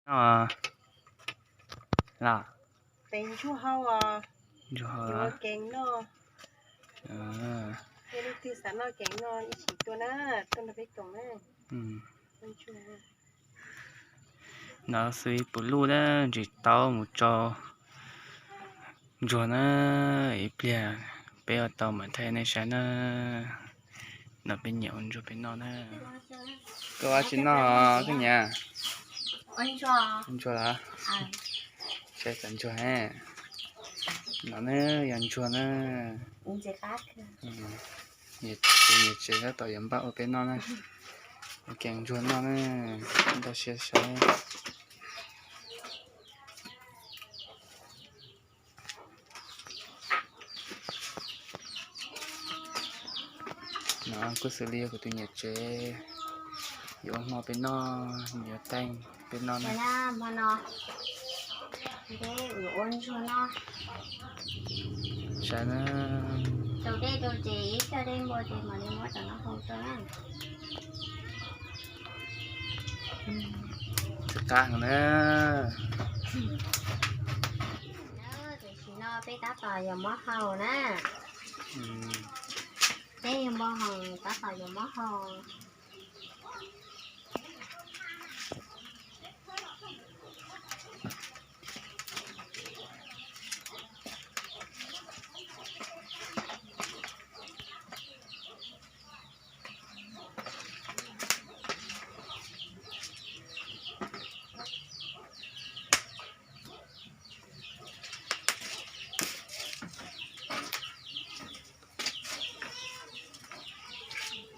No los, ntsuag hau, ntsuag hau, kev noj. Yog leej twg xav noj kev noj ib sim tuaj na, tuaj nrog peb koom na. No xwb puv luj na, ntsis taub mus tsau ntsuag na, ib pliag peb ua tau mam thaij nej saib na. No peb nyiam ua ntsuag peb noj na. Koj ua tsi noj koj niam? Ua ntsuag los? Saib cov ntsuag, no na, yog ntsuag na. Tus niam tsev tab tom yuav npaj ua peb noj na. Ua kev ntsuag noj na, ntau siab saib. No kuj xws li yog kuv tus niam tsev yuav ua hmo peb noj, nws yuav teej peb noj na. Hmo no peb ua ntsuag noj. Saib na. Rau dej rau ces ib co dej npua ces mam li muab cov no hau rau na. Tsis qab heev na. Tam sim no peb tab tom yuav muab hau na. Peb yuav muab hau, tab tom yuav muab hau.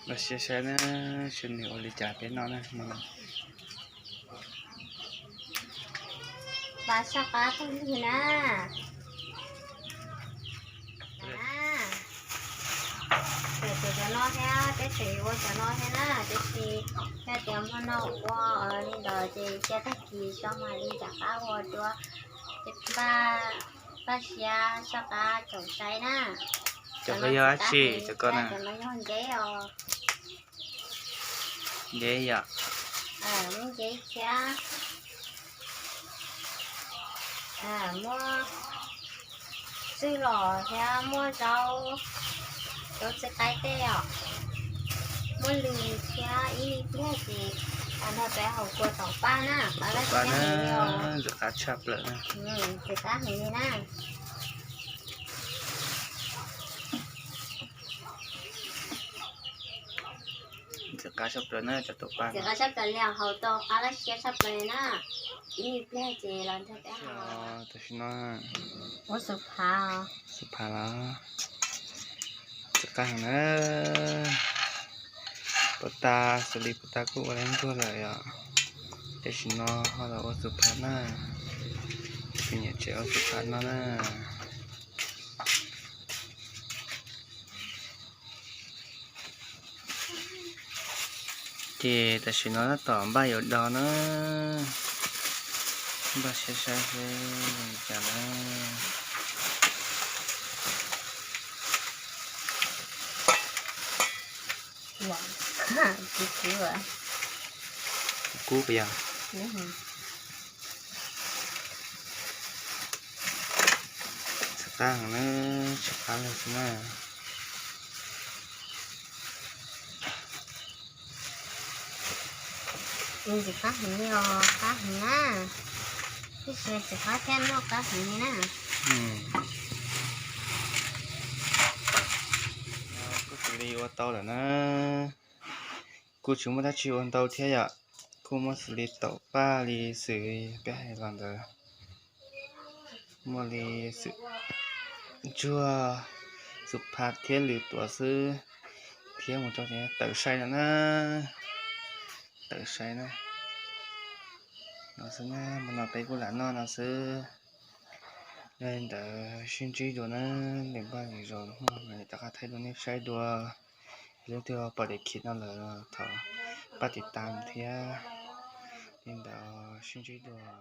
Los sis saib na, seb nws ua li cas peb noj na. Pab soj qab tag nrho na. Tseem tshuav cov no thiab, peb tseem yuav ua cov no thiab na, tab sis yog tias hmo no ua li ntawd ces cia tag kis tso mam li rov qab ua dua. Ces npaj siab soj qab tsoom saib na. Cov no yog dab tsi? Cov no yog nceb os. Nceb yom. Muab nceb thiab, muab txwj los thiab muab zaub, zaub txhwb qaib tej os, muab lws thiab ib pliag ces nrog peb haus kua tom paj na. Ntxim qab tshaj plaws, ntxim qab heev li na. Ntxim qab tshaj plaws na, cov tom paj, ntxim qab tshaj plaws li, haus tau qab laj siab tshaj plaws li na. Ib pliag ces los nrog peb haus. Tam sim no ua xu phav, xu phav los ntxim qab heev na. Puas tas, xws li puas tas kuj ua lawv ntsuag lawm yom. Tam sim no ho los ua xu phav na. Tus niam tsev ua xu phav no na. Ces tam sim no tab tom npaj yuav do na, npaj siab saib seb zoo li cas na. Kub kub puas yog? Tsis qab heev na, tsis qab li xwb na. Ntxim qab heev li os, qab heev na. Tab sis ntxim qab thiab, noj qab heev li na. Kuj xws li ua tau lawm na. Kuj tsis muaj dab tsi ua ntau thiab yom. Kuj muaj xws li taum paj li xws peb hais los ntawd. Muaj li xwm ntsuag, xu phav thiab lwm tuam xwb, thiab mus rau tawm sai no na, tawm sai na. No xwb na, hmo no peb kuj lam noj no xwb. Yog li ntawd sib ntsib dua na, npaj lwm zaus mam li rov qab thaij dua nej saib dua. Leej twg pom daim khiv no lawm thov pab tiv tas thiab. Li ntawd sib ntsib dua.